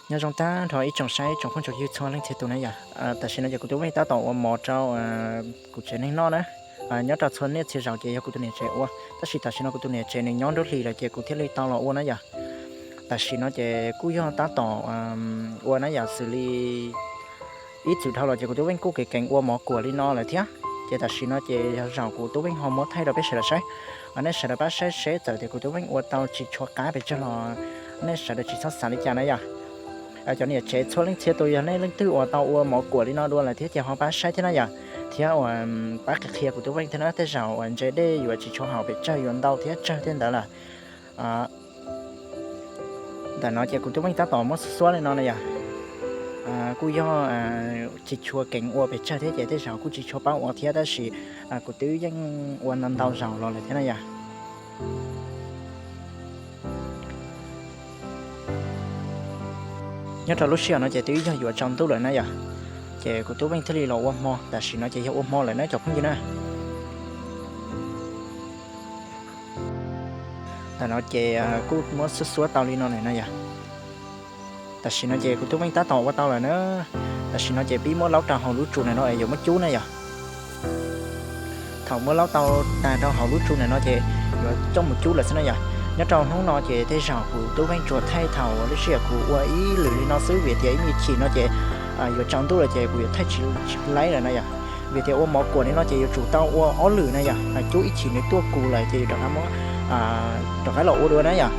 Nyob zoo tag nrho ib tsoom saib tsoom phooj tsoom ywg txhua leej txhia tus na yom. Tam sim no ces kuv tus phooj ywg tab tom ua mov rau kuv tsev neeg noj na. Nyob rau txhua niaj txhia zaus ces yog kuv tus niam tsev ua, tab sis tam sim no kuv tus niam tsev nws nyob nruab hlis lawm ces kuv thiaj li tau los ua na yom. Tam sim no ces kuj yog tab tom ua na yom, xws li ib txwm dhau los ces kuv tus phooj ywg kuj keev keev ua mov kuam li no lawm thiab. Ces tam sim no ces yog zaum kuv tus phooj ywg ho muab thaij rau peb sawv daws saib. Nej sawv daws pab saib seb txawm tias kuv tus phooj ywg ua tau tsis tshua qab pes tsawg los nej sawv daws tsis txhob xav li cas na yom. Cov niam tsev txhua leej txhia tus yog nej leej twg uas tau ua mov kuam li no dua lawm thiab ces ho pab saib thiab na yom. Thiab uas pab qhia qhia kuv tus phooj ywg thiab na, tej zaum uas ntse dej yuav tsis tshua haum pes tsawg, yuav ntau thiab tsawg thiab ntawd lawm. Ntawm no ces kuv tus phooj ywg tab tom muab xuab xuab li no na yom. Kuj yog tsis tshua keev ua pes tsawg thiab ces tej zaum kuj tsis tshua paub ua thiab, tab sis kuv twb yeej ua ntau ntau zaus los lawm thiab na yom. Nyob rau lub sij hawm no ces twb yog yuav tsaus ntuj lawm na yom. Ces kuv tus phooj ywg thiaj li los ua hmo, tam sim no ces yog ua hmo lawm na cov phooj ywg na. Ntawm no ces kuj muab xuab xuab tau li no lawm na yom. Tam sim no ces kuv tus phooj ywg tab tom ua tau lawm na. Tam sim no ces pib muab laub rau hauv lub tsu ntawm no es yuav muab cub na yom. Thaum muab laub tau tag rau hauv lub tsu ntawm no ces yuav coj mus cub lawm xwb na yom. Nyob rau hnub no ces tej zaum kuv tus phooj ywg tsuas thaij thaum lub sij hawm kuv ua ib lwm li no xwb, vim tias ib me chim no ces yuav tsaus ntuj lawm ces kuv yuav thaij tsis laib lawm na yom. Vim tias ua mov kuam li no ces yuav tsum tau ua ob lwm na yom, cub ib chim nws tuaj kus lawm ces yuav rov qab muab rov qab los ua dua na yom.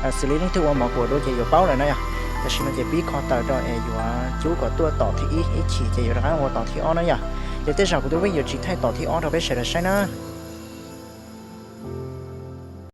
Xws li leej twg ua mov kuam dua ces yuav paub lawm na yom. Tam sim no ces pib kho taws rau es yuav cub kom tuaj tom thib ib, ib chim ces yuav rov qab ua tom thib ob na yom. Ces tej zaum kuv tus phooj ywg yuav tsis thaij tom thib ob rau peb sawv daws saib na.